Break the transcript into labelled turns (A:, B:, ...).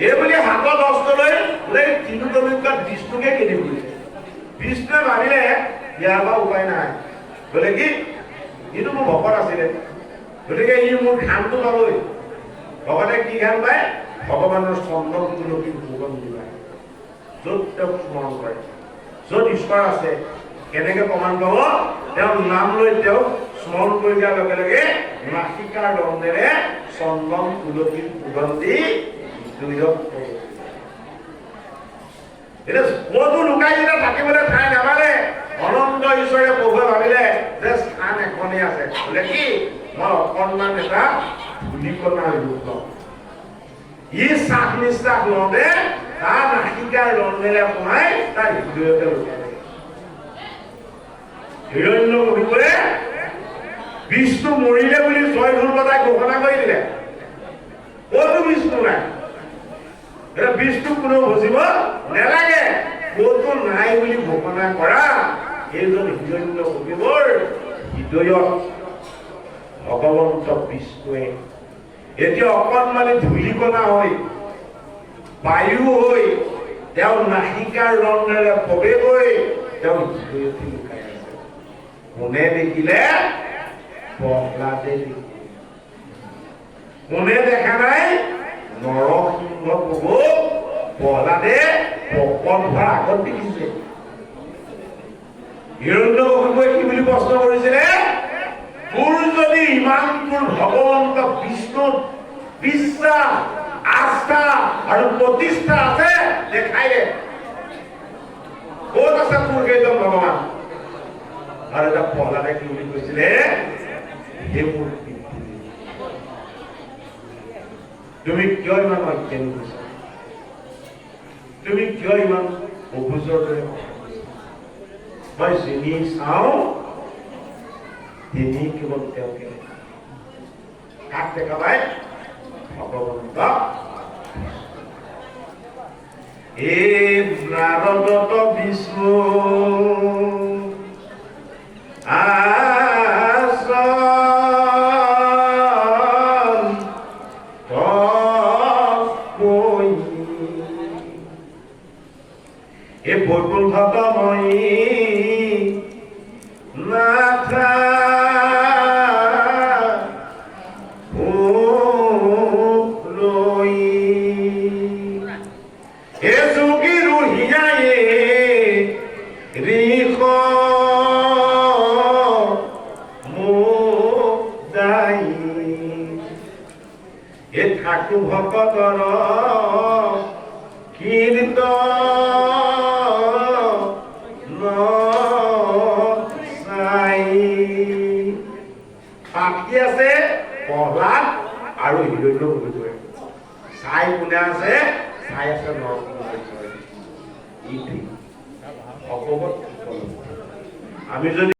A: এই বুলি হাতত অস্ত্ৰ লৈ বোলে তিনিতলৈকাত বিষ্ণুকে খেদি ফুৰিছে। বিষ্ণুৱে ভাবিলে, ইয়াৰ পৰা উপায় নাই। বোলে কি, ইটো মোৰ ভকত আছিলে, গতিকে ই মোৰ ঘ্ৰাণটো পাবই। ভকতে কি ঘ্ৰাণ পায়? ভগৱানৰ চন্দন তুলসীৰ সুগন্ধি পায়। য'ত তেওঁক স্মৰণ কৰে, য'ত ঈশ্বৰ আছে, কেনেকে প্ৰমাণ পাব? তেওঁৰ নাম লৈ তেওঁক স্মৰণ কৰি দিয়াৰ লগে লগে নাসিকাৰ দণ্ডেৰে চন্দন তুলসীৰ সুগন্ধি হৃদয়ত প্ৰৱেশ। এতিয়া ক'তো লুকাই যেতিয়া থাকিবলৈ ঠাই নাপালে, অনন্ত ঈশ্বৰে প্ৰভুৱে ভাবিলে যে স্থান এখনেই আছে। বোলে কি, মই অকণমান এটা ধূলিকণাৰ ৰূপ লওঁ। ই শ্বাস নিশ্বাস লওঁতে তাৰ নাসিকাৰ ৰন্ধেৰে সোমাই তাৰ হৃদয়তে লুকাই থাকে। হিৰণ্য কশিপুৰে বিষ্ণু মৰিলে বুলি জয় ঢোল বজাই ঘোষণা কৰি দিলে, ক'তো বিষ্ণু নাই। এতিয়া বিষ্ণু কোনেও বুজিব নেলাগে। ক'তো নাই বুলি ঘোষণা কৰা এইজন হিৰণ্য কশিপুৰ হৃদয়ত ভগৱন্ত বিষ্ণুৱে এতিয়া অকণমানি ধূলিকণা হৈ, বায়ু হৈ, তেওঁ নাসিকাৰ ৰন্ধেৰে প্ৰৱেশ হৈ তেওঁ হৃদয়তে লুকাই আছে। কোনে দেখিলে? প্ৰহ্লাদে দেখিলে। কোনে দেখা নাই? নৰসিংহ প্ৰভু প্ৰহ্লাদে প্ৰকট হোৱাৰ আগত দেখিছে। হিৰণ্যকশিপুৱে কি বুলি প্ৰশ্ন কৰিছিলে? তোৰ যদি ইমান তোৰ ভগৱন্ত বিষ্ণুত বিশ্বাস, আস্থা আৰু প্ৰতিষ্ঠা আছে, দেখাই দে, ক'ত আছে তোৰ কেইজন ভগৱান? আৰু এটা প্ৰহ্লাদে কি বুলি কৈছিলে? হে মোৰ পিতৃ, তুমি কিয় ইমান অজ্ঞানী হৈছা? তুমি কিয় ইমান অবুজৰ দৰে কথা কৈছা? মই যেনি চাওঁ তিনি কেৱল তেওঁকে দেখা। কাক দেখা পায়? ভগৱন্ত। এ নাৰদত বিষ্ণু আচন কৈ এ বৈকুণ্ঠত মই নাথ ৰৈ এ যোগীৰো হিয়ায়ে ঋষ মুদাই এ থাকো ভকতৰ কীৰ্তন চাই। পাতি আছে প্ৰহ্লাদ আৰু হিৰণ্য কশিপুৰে। চাই কোনে আছে? চাই আছে নৰসিংহ। এইটোৱেই ভগৱত উপলব্ধি। আমি যদি